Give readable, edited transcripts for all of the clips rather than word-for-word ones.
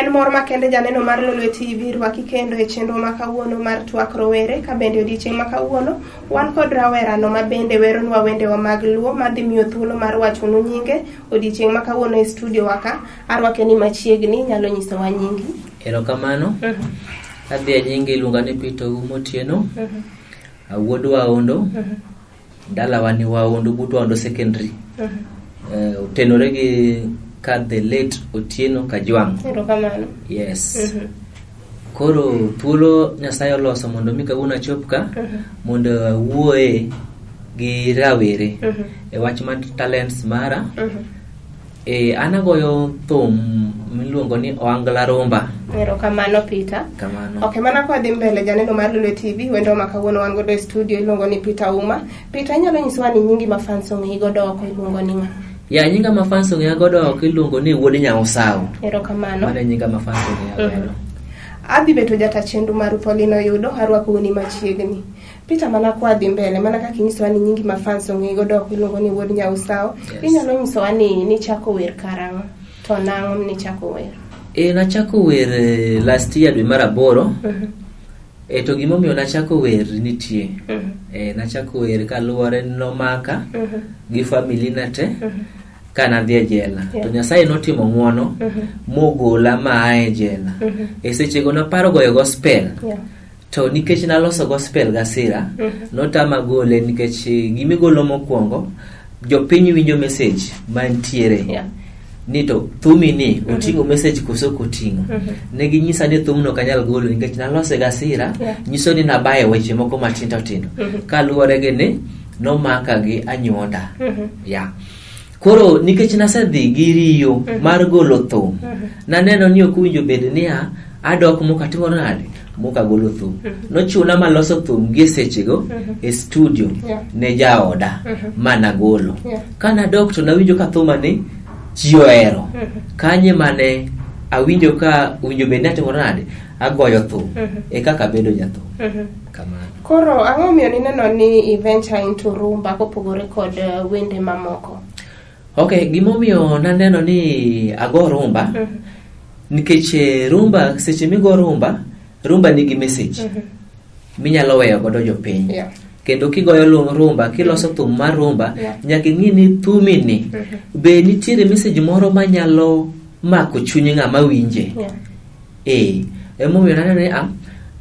En mor makende janeno mar Lolwe TV rwaki kendo e chenro ma kawuono mar twak rowere ka bende odiechieng' ma kawuono wan kod rawerano ma bende weronwa wendewa mag luo madhi miyo thuolo mar wachonu nyinge odiechieng' ma kawuono e studio wa ka arwake ni machiegni nyalo nyisowa nyingi. Erokamano. Adhi e nyingi iluonga ni Peter Oumo Otieno. Awuod Waondo. Dalawa ni Waondo but Waondo Secondary. Otenore gi ka the late Otieno Kajwang'. Erokamano. Yes. Koro thuolo Nyasaye oloso mondo mi kawuono achop ka mondo awuoye gi rawere e wach mar talents mara. An agoyo thum miluongo ni Oangla Rumba. Erokamano Peter. Kamano. Ok, mana kwa dhi mbele janeno mar Lolwe TV, wendo ma kawuono wan godo e studio iluongo ni Peter Ouma. Peter, inyalo nyisowa ni nyingi ma fans ong'eyi godo oko iluongo ni ng'a? Ya nyinga ma fans ong'eya godo oko iluongo ni Wuod Nyausau. Erokamano. Mano e nyinga ma fans ong'eya godo. Adhi beto jata chenro maru Pauline Oyudo, arwakou ni machiegni. Peter, mana kwa dhi mbele, mana kaka inyisowa ni nyingi ma fans ong'eyi godo oko iluongo ni Wuod Nyausau. Yes. Inyalo nyisowa ni nichako wer karang'o? To nang'o nichako wer? Nachako wer last year dwe mar aboro. To gimomiyo nachako wer nitie. Nachako wer kaluwore ni nomaka gi family na te ka nadhi e jela. To Nyasaye notimo ng'uono mogola ma aa e jela. E sechego naparo goyo gospel. To nikech naloso gospel gasira, notama gole nikech gimigolo mokwongo, jopiny winjo message mantiere. Ni to thumi ni oting'o message koso ok oting'o. Ne ginyisa ni thumno ok anyal golo nikech nalose gasira, nyiso ni nabaye weche moko matindo tindo. Kaluwore gi ni nomaka gi anyuonda. Yeah. Koro nikech nasedhi gi riyo mar golo thum, naneno ni ok owinjo bed niya adok mokatimo nade mokagolo thum. Nochuna maloso thum gi e sechego e studio ne jaoda ma nagolo. Ka nadok to nawinjo ka thuma ni ji ohero. Kanye mane awinjo ka owinjo bed ni atimo nade agoyo thum e kaka abedo jathum. Kamano. Koro ang'o miyo nineno ni i venture into rumba kopogore kod wende mamoko? Ok, gimomiyo naneno ni ago rumba nikech rumba seche migo rumba, rumba nigi message minyalo weyo godo jopiny. Kendo kigoyo rumba, kiloso thum mar rumba, nyaka ing'i ni thumi ni be nitiere message moro manyalo mako chuny ng'ama winje. Emomiyo naneno ni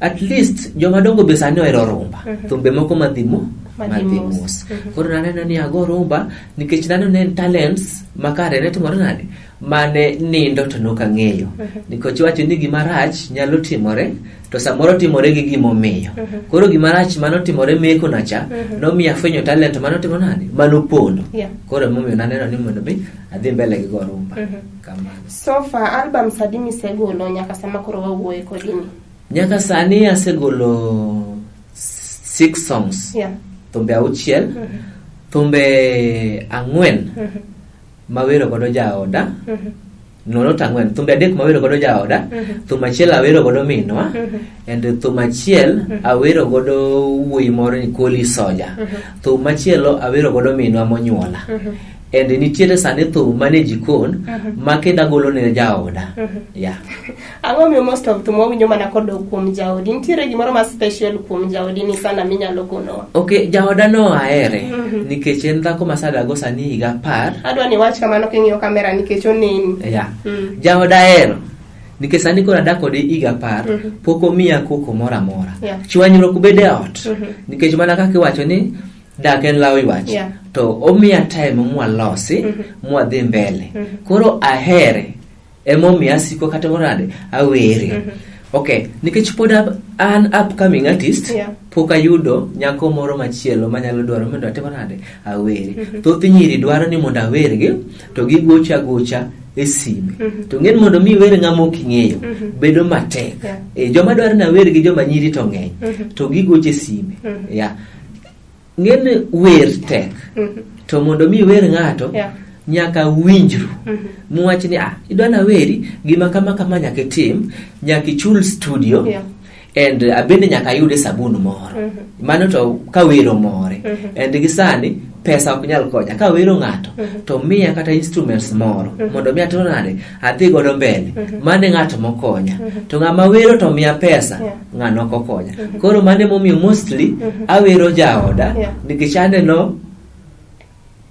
at least joma dongo be sani ohero rumba. Thumbe moko madhi mo Madhi madhi mos. mos. Koro naneno ni ago rumba nikech naneno ni en talents makare ne timore nade mane nindo to nok ang'eyo. Nikech iwacho ni gima rach nyalo timore to samoro timore gi gimomiyo. Koro gima rach manotimore meko na cha nomiyo afwenyo talent manotimo nade manopondo. Koro emomiyo naneno ni mondo mi adhi mbele gi go rumba. Kamano. So far albums adi misegolo nyaka sama koro wawuoye kodi ni? Nyaka sani asegolo 6 songs. Thumbe auchiel. Thumbe ang'wen mawero godo jaoda. No, not ang'wen. Thumbe adek mawero godo jaoda. Thum achiel awero godo minwa. And thum achiel awero godo wuoyi moro ni Koli Soja. Thum machielo awero godo minwa monyuola. And nitiere sani thum mane jikon ma kendo agolo ne jaoda. Yeah. Ang'o miyo most of thum wawinjo mana kodok kuom jaodi? Nitiere gimoro ma special kuom jaodi ni sana minyalo konowa? Ok, jaoda no ahere nikech en dhako masadago sani higa 10. Adwa ni wach kamano king'iyo kamera nikech oneni. Yeah. Jaoda ahero nikech sani koro adak kode higa 10, pok omiya koko moro amora. Chwanyruok bede e ot. Nikech mana kaka iwacho ni dak en law ywach. To omiya time mwalosi, mwadhi mbele. Koro ahere emomiyo asiko kata moro nade awere. Okay, nikech pod an upcoming artist, pok ayudo nyako moro machielo manyalo dwaro mondo atim nade awere. Thoth nyiri dwaro ni mondo awergi to gigocha gocha e sime. To ng'en mondo mi iwer ng'ama ok ing'eyo bedo matek. Joma dwaro ni awer gi joma nyiri to ng'eny to gigocho e sime. Yeah. Ng'en wer tek. To mondo mi iwer ng'ato nyaka winjru. Muwach ni idwa na weri gima kama kama nyaka itim, nyaka ichul studio. And abende nyaka ayude sabun moro. Mano to ka wer omore. And gi sani pesa ok nyal konya ka awero ng'ato to miya kata instruments moro mondo mi atim nade adhi godo mbele mano e ng'at mokonya to ng'ama wero to miya pesa ng'ano ok okonya koro mano emomiyo mostly awero jaoda nikech aneno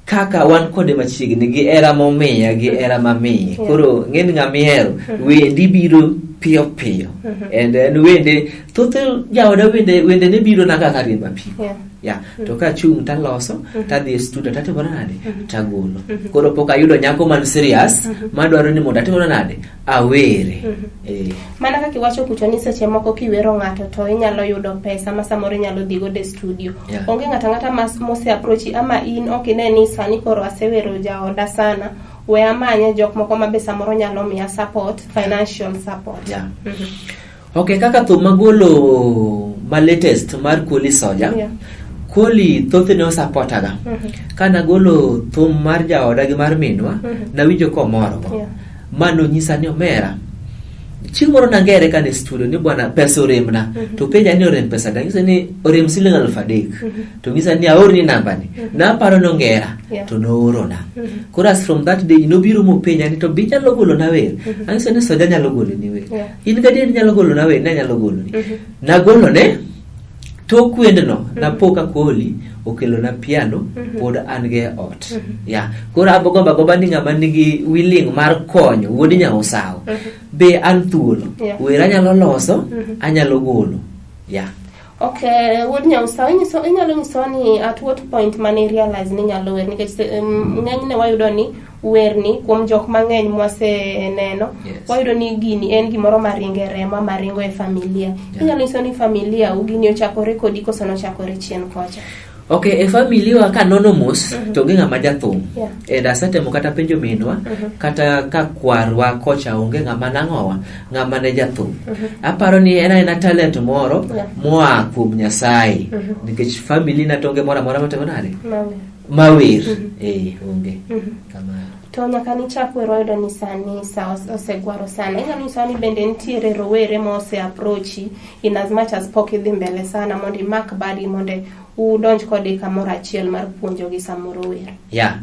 kaka wan kode machiegni gi hera momiya gi hera mamiye koro ng'eni ng'ama ihero wendi biro piyo piyo and en wende thoth jaoda wende wende ne biro na kaka riembo apiko yeah. To kachung' taloso tadhi e studio tatimo nade tagolo koro pok ayudo nyako man serious madwaro ni mondo atimona nade awere eh. Mana kaka iwacho kucho ni seche moko kiwero ng'ato to inyalo yudo pesa ma samoro inyalo dhi godo e studio. Onge ng'ato ang'ata mose approachi ama in ok ine ni sani koro asewero jaoda sana, we amanye jok moko ma be samoro nyalo miya support, financial support. Ok, kaka thum magolo ma latest mar Koli Soja. Koli thothne osapotaga. Kanagolo thum mar jaoda gi mar minwa, nawinjo komorgo. Ma nonyisa ni omera. Chieng' moro nangere kane studio ni bwana pesa oremna. To penja ni orem pesa adi? Anyise ni orem siling 3000. To nyisa ni aorni nambani. Naparo nongera to noorona. Koro as from that day nobiro mopenja ni to be inyalo golona wer? Anyise ni Soja nyalo goloni wer. In gadier inyalo golona wer? Ne anyalo goloni. Nagolone tok wendno napo ka Koli okelona piano pod an ge e ot. Yeah. Koro abogomba gomba ni ng'ama nigi willing mar konyo wuod Nyausawo be an thuolo. Wer anyalo loso, anyalo golo. Yeah. Okay, wuod Nyausawo, inyalo nyisowa ni at what point mane i realize ni inyalo wer nikech ng'enyne wayudo ni werni kuom jok mang'eny mwaseneno wayudo ni gini en gimoro maringo e remo maringo e familia. Inyalo nyiso ni familia u gini ochakore kodi koso nochakore chien kocha? Ok, e familia ka nono mos to onge ng'ama jathum. And asetemo kata penjo minwa kata ka kwarwa kocha onge ng'ama nang'owa ng'ama ne jathum. Aparo ni en aena talent moro moa kuom Nyasaye nikech family na to onge moro amora matimo nade mawer. Eh, onge. Kamano. To nyaka nichak wer wayudo ni sani sa osegwaro sana. Inyalo nyisowa ni bende nitiere rowere mose approachi in as much as pok idhi mbele sana mondo imak badi mondo udonj kode kamoro achiel mar puonjogi samoro wer. Yeah.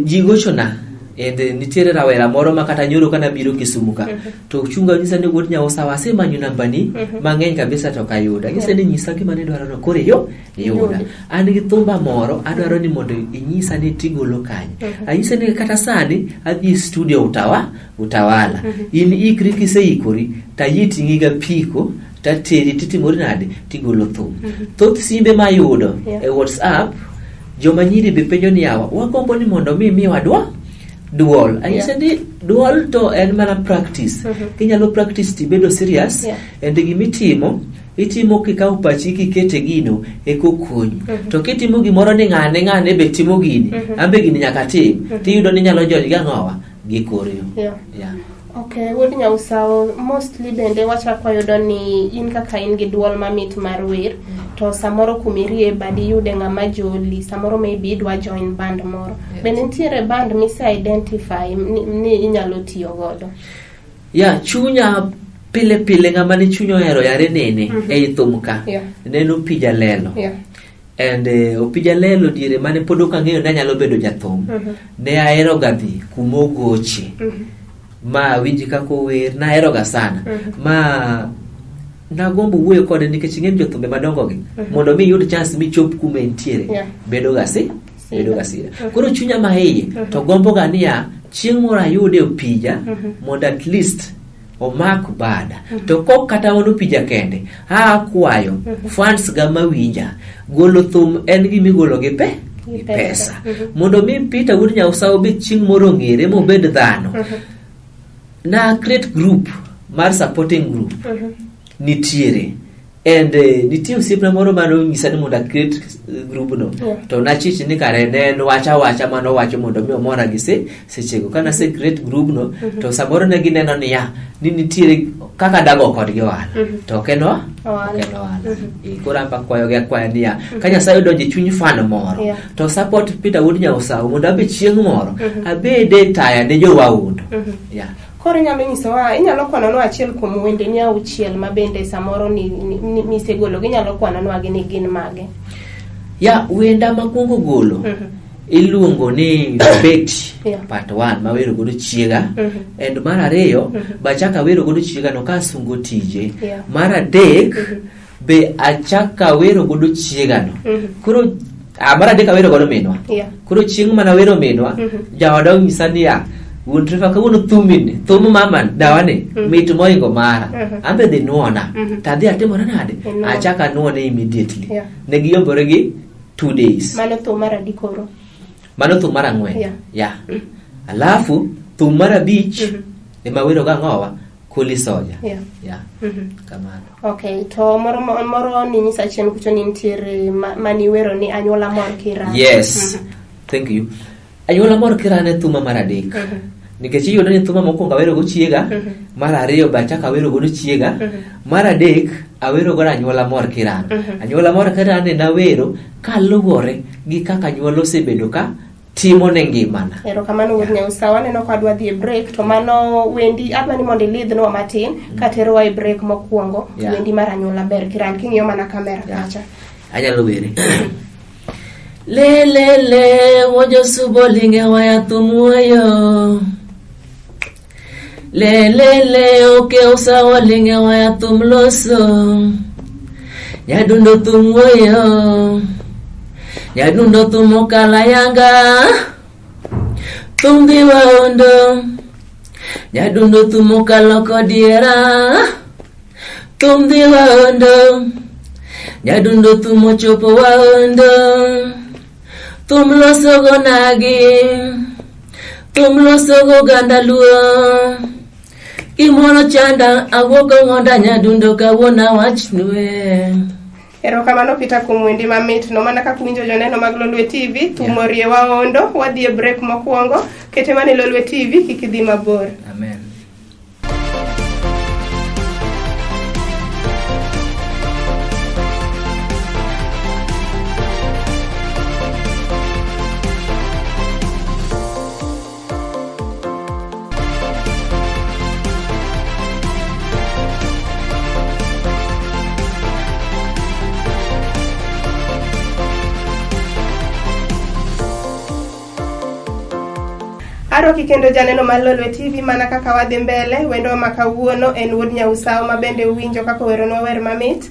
Ji gochona and nitiere rawera moro ma kata nyoro kana biro Kisumu ka to chunga nyisa ni wuod Nyausawa asemanyo nambani mang'eny kabisa to ok ayudo. Anyise ni nyisa gima nidwaro no koro iyo iyuda. An gi thumba moro adwaro ni mondo inyisa ni tigolo kanye. Anyise ni kata sani adhi e studio Utawala. In ikri kiseikori tayie ting'i gapiko tateri titimori nade tigolo thum. Thoth simbe mayudo e WhatsApp joma nyiri be penjo ni yawa wagombo ni mondo mi miwa duol. Anyise ni duol to en mana practice. Kinyalo practice tibedo serious and gimitimo itimo kikawo pachi kikete gino eko konyi. To kitimo gimoro ni ng'ane ng'ane be timo gini, an be gini nyaka tim, tiyudo ni inyalo jony gi ang'owa gi kor yo. Okay, wuod Nyausawo, mostly bende wachako wayudo ni in kaka in gi duol mamit mar wer, to samoro kumirie badi iyude ng'ama joli, samoro maybe idwa join band moro. Bende nitiere band mise identify ni inyalo tiyo godo? Ya, chunya pile pile ng'ama ne chuny ohero yare nene ei thum ka. Neno Opija Lelo. And Opija Lelo diere mane pod ok ang'eyo ni anyalo bedo jathum. Ne ahero ga dhi kuma ogoche. Ma awinj kaka ower, nahero ga sana. Ma nagombo wuoyo kode nikech ing'e ni jothumbe madongo gi mondo mi iyud chance michop kuma entiere bedo ga si bedo ga sida. Koro chunya ma iye to gombo ga niya chieng' moro ayude Opija mondo at least omak bada. To kok kata wan Opija kende, akwayo fans ga mawinja, golo thum en gima igolo gi gi pesa. Mondo mi Peter wuod Nyausawo be chieng' moro ong'ere mobed dhano. Na create group mar supporting group nitiere. And nitie osiepna moro mane onyisa ni mondo a create group no. To nachich ni kare ne en wach awacha mane owacho mondo mi omora gi sechego. Ka nase create group no, to samoro ne gineno niya, ni nitiere kaka dago kodgi ohala. To ok en ok en ohala. Koro an be akwayogi akwaya niya, ka Nyasaye odonjo e chuny fan moro, to support Peter wuod Nyausawo mondo abe chieng' moro, abede taya ne jowaundo. Yeah. Koro inyalo nyisowa, inyalo kwanonwa achiel kuom wendeni auchiel ma bende samoro ni misegolo, ginyalo kwanonwa gi ni gin mage? Ya wenda makwongo golo iluongo ni Betty part 1 mawero godo chiega. And mar ariyo bachako awero godo chiega no kasungo tije. Mar adek be achako awero godo chiega no. Koro mar adek awero godo minwa. Koro chieng' mana awero minwa, jaoda onyisa niya, wuon Trevor kawuono thumini, thum mama dawani mit moingo mara. An be dhi nuona. To adhi atimora nade? Inuo. Achako anuone immediately. Ne giyombore gi 2 days. Mano thum mar adi koro? Mano thum mar ang'wen. Yeah. Alafu thum mar abich ema awero gang'owa Kuli Soja. Yeah. Kamano. Okay, to moro moro ninyisa chien kucho ni nitiere maniwero ni Anyuola Mor Kiran. Yes. Thank you. Anyuola Mor Kiran e thuma mar adek. Nikech iyudo ni thuma mokwongo awero go chiega, mar ariyo be achako awero godo chiega, mar adek awero godo Anyuola Mor Kiran. Anyuola Mor Kiran ne nawero kaluwore gi kaka anyuola osebedo ka timo ne ngimana. Erokamano wuod Nyausa, waneno ka wadwa dhi e break to mano wendi adwa ni mondo ilidhnwa matin katerowa e break mokwongo. Wendi mar Anyuola Ber Kiran king'iyo mana kamera kacha. Anyalo were. Le le le wojo subo linge waya thum wuoyo. Le le le oke usawa linge waya thum loso. Nyadundo thum wuoyo. Nyadundo thum okala yanga. Thum dhi waondo. Nyadundo thum okalo kodiera. Thum dhi waondo. Nyadundo thum ochopo waondo. Thum loso go nagi. Thum loso go oganda luo. Gimoro chanda awuok ong'onda nyadundo kawuono awachnue. Erokamano Peter kuom wendi mamit no. Mana kaka uwinjo joneno mag Lolwe TV, thum orie waondo, wadhi e break mokwongo. Kete mana e Lolwe TV, kik idhi mabor. Amen. Aroki kendo janeno mar Lolwe TV mana kaka wadhi mbele, wendwa ma kawuono en wuod Nyausao ma bende uwinjo kaka oweronwa wer mamit.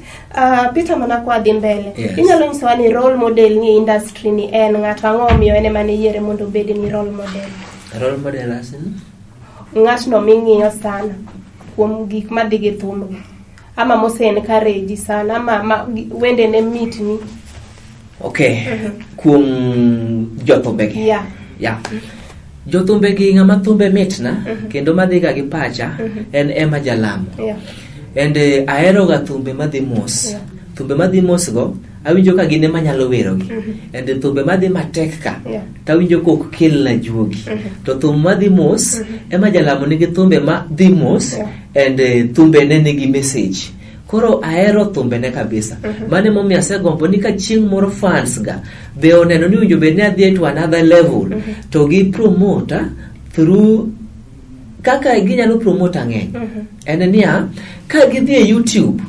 Peter, mana kwa dhi mbele. Inyalo nyisowa ni role model ni e industry ni en ng'ato, ang'o omiyo en ema niyiere mondo obed ni role model? Role model as in? Ng'atno ming'iyo sana kuom gik madhi gi thumgi, ama mose encourage sana, ama wendene mitni. Okay. Kuom jothumbegi. Yeah. Jothumbegi ng'ama thumbe mitna kendo madhiga gi pacha en Emma Jalamo. And aheroga thumbe madhi mos. Thumbe madhi mos go awinjo ka gin ema nyalo werogi. And thumbe madhi matek ka tawinjo ka ok kelna juogi. To thum madhi mos, Emma Jalamo nigi thumbe madhi mos and thumbene nigi message. Koro ahero thumbene kabisa. Mano emomiyo asegombo ni ka chieng' moro fans ga be oneno ni owinjo bed ni adhi to another level to gi promote through kaka ginyalo promote ang'eny. En niya, ka gidhi e YouTube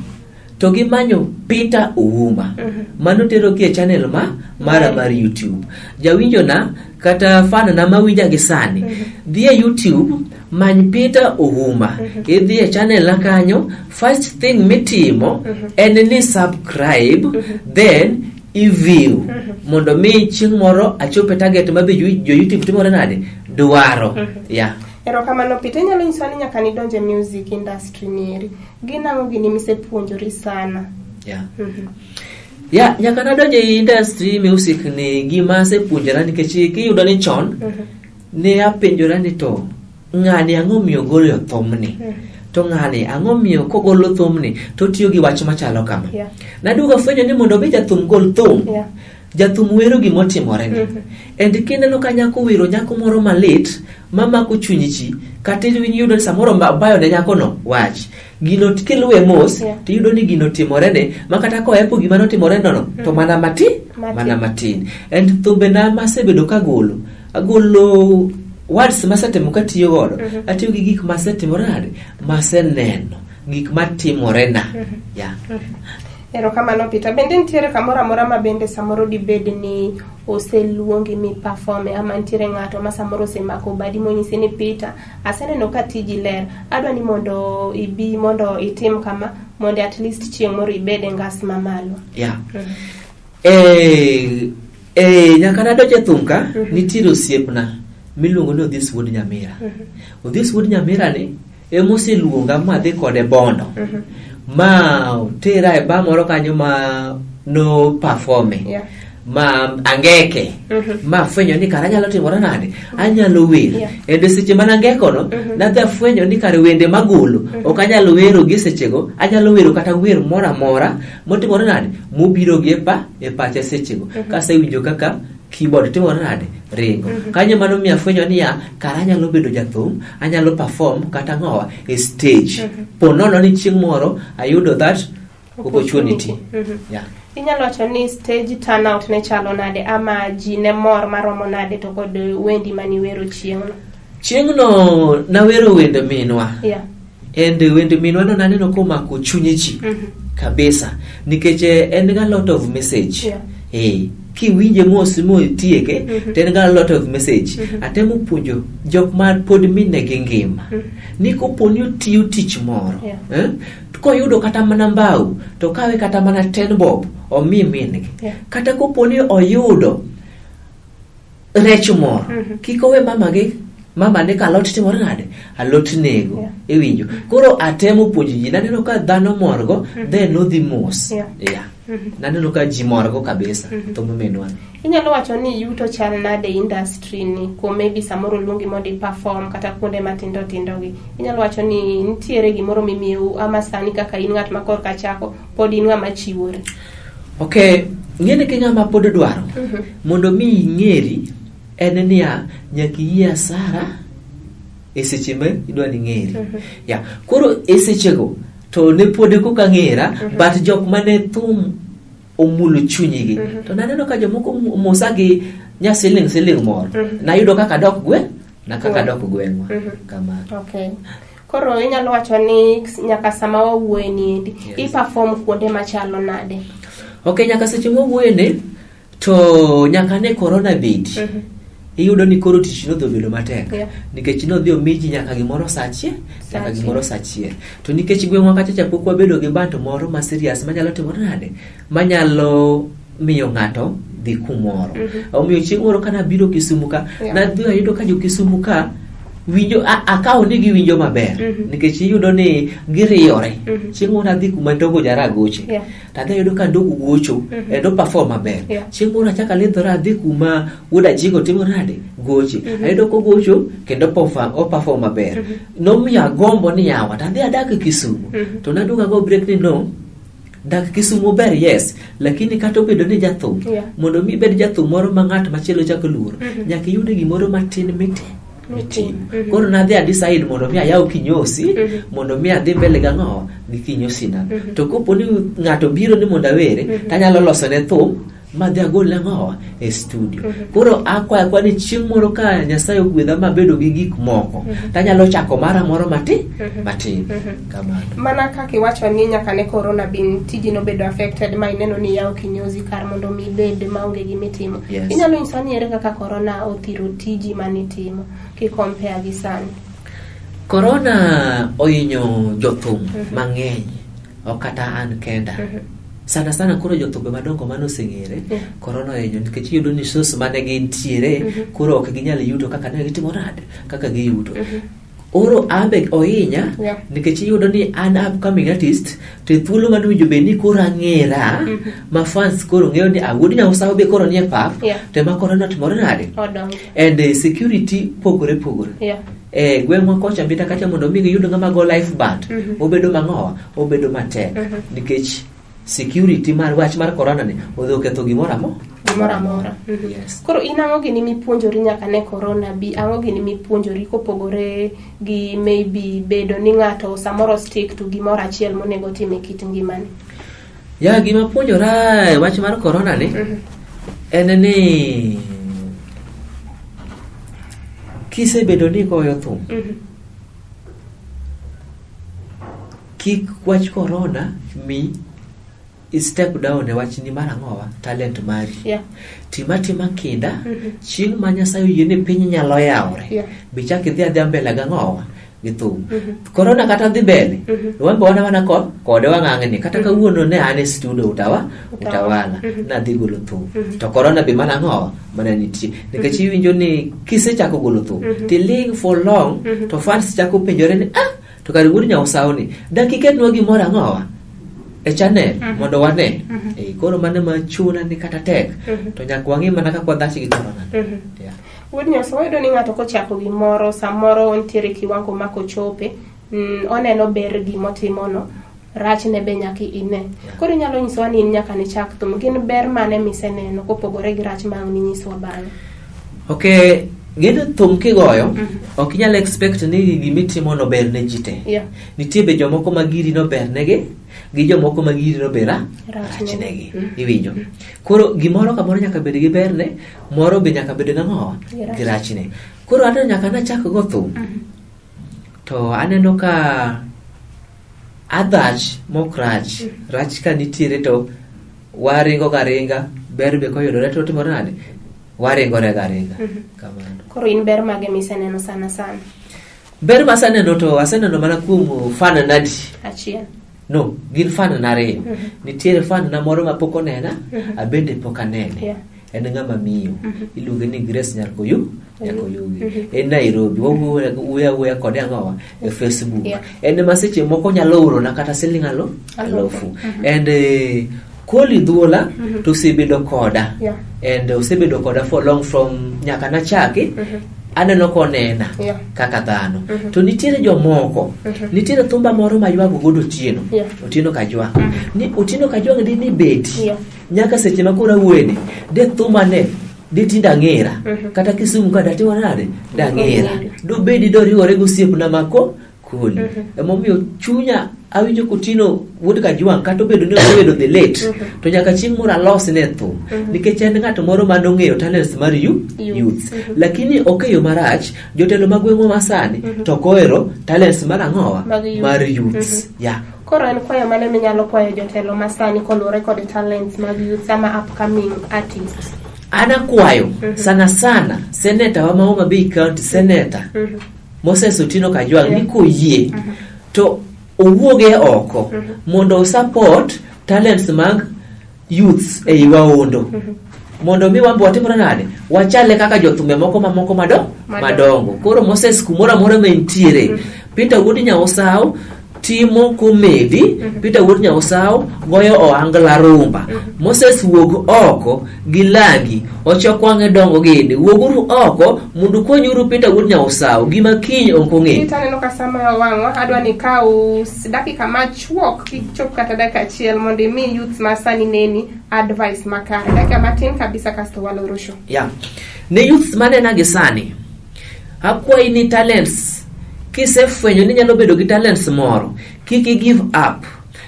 to gimanyo Peter Ouma, mano tero gi e channel ma mara mar YouTube. Jawinjo na kata fan na mawinja gi sani, dhi e YouTube, many Peter Ouma, idhi e channel na kanyo, first thing mitimo en ni subscribe, then i-view mondo mi chieng' moro achop e target ma be jo YouTube timore nade dwaro. Yeah. Erokamano Peter, inyalo nyisowa ni nyaka nidonje music industry nieri, gin ang'o gini misepuonjori sana? Yeah, nyaka nadonje e industry music ni gima asepuonjora, nikech kiyudo ni chon ne apenjora ni to ng'ani ang'o miyo golo thumni, to ng'ani ang'o miyo kogolo thumni to otiyo gi wach machalo kama. Naduogo afwenyo ni mondo omi jathum gol thum, jathum wero gimotimore ni. And kineno ka nyako wero nyako moro malit mamako chuny ji, kata iyudo ni samoro bayo ne nyakono wach, gino kiluwe mos tiyudo ni gino timore ne ma kata kohepo gima notimore no no to mana matin, mana matin. And thumbena masebedo kagolo, agolo words masetemo katiyo godo, atiyo gi gik masetimore nade, maseneno, gik matimore na. Yeah. Erokamano Peter. Bende nitiere kamoro amora ma bende samoro dibed ni oseluongi mi perform ama nitiere ng'ato ma samoro osemako badi monyisi ni Peter, aseneno ka tiji ler, adwa ni mondo ibi mondo itim kama mondo at least chieng' moro ibed e ngas mamalo. Yeah. Nyaka nadonj e thum ka, nitiere osiepna miluongo ni Odhis Wuod Nyamira. Odhis Wuod Nyamira ni emoseluonga madhi kode Bondo. Ma otera e bar moro kanyo ma no performe. Ma angeke. Ma afwenyo ni kara anyalo timora nade? Anyalo wer. And e seche mane angekono, nadhi afwenyo ni kare wende magolo ok anyal wero gi sechego, anyalo wero kata wer moro amora motimore nade? Mobiro gi e pacha sechego. Kasewinjo kaka keyboard timore nade? Ringo. Kanyo mano miyo afwenyo niya, kara anyalo bedo jathum, anyalo perform kata ng'owa e stage. Po nono ni chieng' moro ayudo that opportunity. Yeah. Inyalo wacho ni stage turnout ne chalo nade ama ji ne mor maromo nade to kod wendi maniwero chieng'no? Chieng'no nawero wende minwa. And wende minwa no naneno komako chuny ji kabisa nikech en ga lot of message. Kiwinje mos motieke to en ga lot of message. Atemo puonjo jok ma pod mine gi ngima ni kopo ni otiyo tich moro koyudo kata mana mbao to kawe kata mana 10 bob omi min-gi. Kata kopo ni oyudo rech moro kik owe mamagi mama ne ka alot timore nade, alot nego. Iwinjo? Koro atemo puonjo ji, naneno ka dhano morgo, then nodhi mos. Naneno ka ji morgo kabisa. Thum minwa. Inyalo wacho ni yuto chal nade industry ni kuom maybe samoro luongi mondo i-perform kata kuonde matindo tindo gi. Inyalo wacho ni nitiere gimoro mimiyou ama sani kaka in ng'at ma korka chako pod in ng'ama chiwore. Okay, ng'eni ki ng'ama pod dwaro mondo mi ing'eri en niya nyaka iyie asara e seche ma idwa ni ing'eri. Yeah. Koro e sechego to ne pod koka ng'era, but jok mane thum omulo chunygi to naneno ka jomoko mosa gi nya siling siling moro. Nayudo kaka dok gwe na kaka dok gweng'wa. Kamano. Okay. Koro inyalo wacho ni nyaka sama wawuoye ni endi, i-perform kuonde machalo nade? Okay, nyaka seche mwawuoye ni to nyaka ne corona bedi. Iyudo ni koro tich nodhi obedo matek. Nikech nodhi omi ji nyaka gimoro saa achiel, nyaka gimoro saa achiel. To nikech gweng'wa kacha cha pok wabedo gi band moro ma serious manyalo timore nade? Manyalo miyo ng'ato dhi kumoro. Omiyo chieng' moro kana biro Kisumu ka, nadhi ayudo ka jo Kisumu ka winjo akawo ni giwinjo maber. Nikech iyudo ni giriyore. Chieng' moro adhi kuma Ndogo Jaragoche. Tadhi ayudo ka Ndogo gocho, kendo perform maber. Chieng' moro achako alidhora adhi kuma Wuod Ajigo timo nade? Goche. Ayudo kogocho kendo o perform maber. Nomiyo agombo ni yawa tadhi adak Kisumu. To naduogo ago break ni no, dak Kisumu ber yes, lakini kata obedo ni jathum, mondo mi ibed jathum moro ma ng'at machielo chako luoro, nyaka iyud gimoro matin mitim. Koro nadhi a decide mondo mi ayaw kinyosi, mondo mi adhi mbele gang'o gi kinyosi na. To kopo ni ng'ato biro ni mondo awere, tanyalo loso ne thum madhi agol ang'o e studio. Koro akwayo akwa ni chieng' moro ka Nyasaye ogwedha mabedo gi gik moko, tanyalo chako mara moro matin matin. Kamano. Mana kaka iwacho ni nyaka ne corona bin tiji nobedo affected ma ineno ni yawo kinyozi kar mondo mi ibed maonge gimitimo. Inyalo nyisowa ni ere kaka corona othiro tiji manitimo ki compare gi sani? Corona ohinyo jothum mang'eny, ok kata an kenda. Sana sana koro jothumbe madongo mane oseng'ere, corona ohinyo nikech iyudo ni source mane gintiere, koro ok ginyal yuto kaka ne gitimo nade, kaka giyuto. Oro ambe ohinya nikech iyudo ni an upcoming artist to e thuolo mane owinjo bed ni koro ang'era ma fans koro ng'eyo ni wuod Nyausawa be koro nie pap to ema corona otimore nade. And security pogore pogore. Gweng'wa kocha mbita kacha mondo mi giyud ng'ama go live band obedo mang'owa, obedo matek nikech security mar wach mar corona ni odhi oketho gimoro amora. Gimoro amora. Yes. Koro in ang'o gini mipuonjori nyaka ne corona bi? Ang'o gini mipuonjori kopogore gi maybe bedo ni ng'ato samoro stick to gimoro achiel monego otim e kit ngimane? Ya, gima puonjora e wach mar corona ni en ni kisebedo ni goyo thum, kik wach corona mi i step down e wachni mar ang'owa talent mari tim atima kinda chieng' ma Nyasaye oyie ni piny nyalo yawore bichak idhi adhiya mbele gang'owa gi thum korona kata dhi mbele wan be wan awana ko kode wang'ang'ni kata kawuono ne an e studio utawa utawala nadhi golo thum to korona be mana ang'owa mana nitie nikech iwinjo ni kisechako golo thum tiling for long to fans chako penjore ni ah to kare wuod Nyaosawo ni dak iketnwa gimoro ang'owa e channel mondo wane. Eh, koro mano ema chuna ni kata tek to nyaka wang'i mana kaka wadhach gi korona. Yeah. Wuod Nyaosawo, wayudo ni ng'ato kochako gimoro samoro nitiere kiwango ma kochope oneno ber gimotimono, rachne be nyaka ine. Koro inyalo nyisowa ni in nyaka nichak thum, gin ber mane miseneno kopogore gi rach ma ang' ninyiswa bang'e? Okay, gin thum kigoyo ok inyal expect ni gimitimo no ber ne ji te. Nitie be jomoko ma giri no ber negi gi jomoko ma giri no ber rachnegi. Iwinjo? Koro gimoro kamoro nyaka bed gi berne, moro be nyaka bed gang'owa gi rachne. Koro anto nyaka nachak go thum. To aneno ka adhach mok rach, rach ka nitiere to waringo ga ringa, ber be koyudore to timore nade? Waringore ga ringa. Kamano. Koro in ber mage miseneno sana sana? Ber ma aseneno to aseneno mana kuom fan nadi. Achiel. No, gin fan na ariyo. Nitiere fan na moro ma pok onena, abende pok anene. En ng'ama miyo. Iluonge ni Grace Nyarkoyu, Nyarkoyugi. En Nairobi. Wawuoyo awuoya kode ang'owa e Facebook. En ema seche moko nyalo orona kata siling alufu. And Koli Dhuola to osebedo koda. And osebedo koda for long from nyaka nachaki. Aneno konena kaka dhano. To nitiere jomoko, nitiere thumba moro ma ywago godo Otieno. Otieno Kajwang'. Ni Otieno Kajwang' di ni beti. Nyaka seche ma koro awuoyeni, de thuma ne de tinde ang'era. Kata Kisumu ka datimo nade? Dang'era. Dobedi doriwore gi osiepna mako Koli. Emomiyo chunya awinjo Kotino wuod Kajwang' kata obedo ni osebedo the late to nyaka chieng' moro alos ne thum nikech en ng'at moro mane ong'eyo talents mar youth. Lakini ok e yo marach, jotelo mag gweng'wa masani to ok ohero talents mar ang'owa mar youths. Yeah. Koro en kwayo mane minyalo kwayo jotelo masani koluwore kod talents mag youths ama upcoming artists? An akwayo sana sana seneta wa ma Homa Bay County, Senator Moses Otieno Kajwang' ni koyie to owuoge oko mondo support talents mag youths ei Waondo mondo mi wan be watimre nade wachale kaka jothumbe moko mamoko madongo. Koro Moses kumoro amora ma entiere, Peter Wuod Nyaosaw timo komedi, Peter Wuod Nyaosaw goyo ohangla rumba. Moses wuog oko gi langi, ochok wang'e dongo gini. Wuoguru oko mondo ukonyuru Peter Wuod Nyaosaw gima kiny ok ong'e. Peter, aneno ka sama wang'wa, adwa ni ikaw dakika machuok kik chop kata dakika achiel mondo imi youths ma sani neni advice makare. Dakika matin kabisa kasto waloro show. Yeah. Ne youths manena gi sani, akwayi ni talents, kisefwenyo ni inyalo bedo gi talents moro, kik i give up.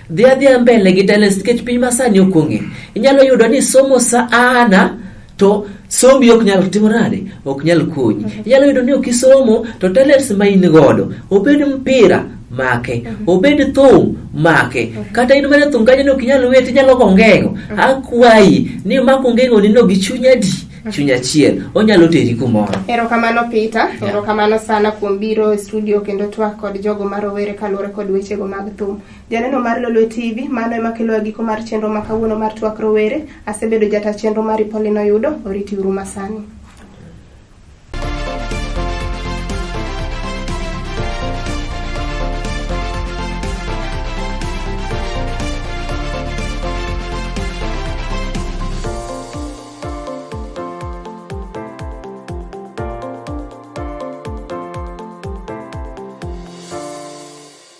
Dhi adhiya mbele gi talents nikech piny masani ok ong'e. Inyalo yudo ni somo sana to sombi ok nyal timo nade, ok nyal konyi. Inyalo yudo ni ok isomo to talents ma in godo, obed mpira make, obed thum make, kata in mana thum kanyo ni ok inyal wer tinyalo go ongeng'o. Akwayi ni mak ongeng'o ni no gi chuny adi? Chuny achiel, onyalo teri kumoro. Erokamano Peter, erokamano sana kuom biro e studio kendo twak kod jogo ma rowere kaluwore kod wechego mag thum. Janeno mar Lolwe TV, mano ema kelo giko mar chenro ma kawuono mar twak rowere. Asebedo jata chenro mari Pauline Oyudo, oriti uru masani.